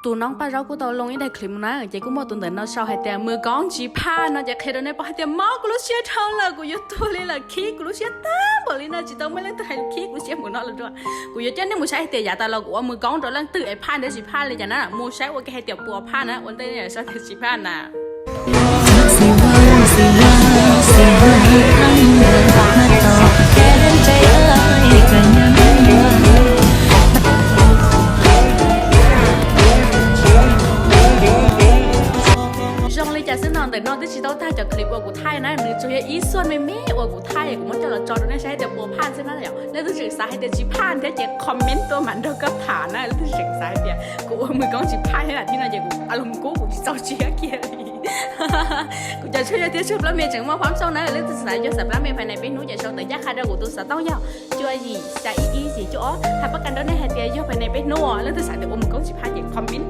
Tus noob Paj Zaub kuj tau loo ib daim clip mus na, ces kuj muaj tus ntawm no sau hais tias mws koob tsis phaj no, ces qhia rau nej paub hais tias mob kuv lub siab dhau lawm, kuv yuav tuag li lawm, khib kuv lub siab tag npaum li no, tsis tau muaj leej twg hais khib kuv lub siab mus no lawm dua. Kuv yuav coj nej mus saib hais tias yav tas los kuv ua mws koob rau leej twg es phaj thiab tsis phaj li cas na, mus saib ua ke hais tias puas phaj na, ua ntej nej saib tias tsis phaj na. Zoo li cas xwb no, ntawm no twb tsis tau tag cov clip uas kuv thaij na, nws tsuas yog ib xuaj me me uas kuv thaij, kuv muab coj los tso rau nej saib tias puas phaj xwb na yom. Leej twg tseem xav hais tias tsis phaj thiab ces comment tuaj mam nrog koj tham na, leej twg tseem xav hais tias kuv ua mws koob tsis phaj thiab na, tib no ces kuv a los kub kuv tsis txaus siab kiag li. Kuv cov tshuaj yog thiab tshuaj plab me tseem muaj phab xauj na, leej twg xav yog xav plab me phais nais peb hnub ces sau ntawv ncaj qha rau kuv tus xov tooj yog cuaj yim xya ib ib yim cuaj ob, hais pab kas rau nej hais tias yog phais nais peb hnub, leej twg xav tias ua mws koob tsis phaj ces comment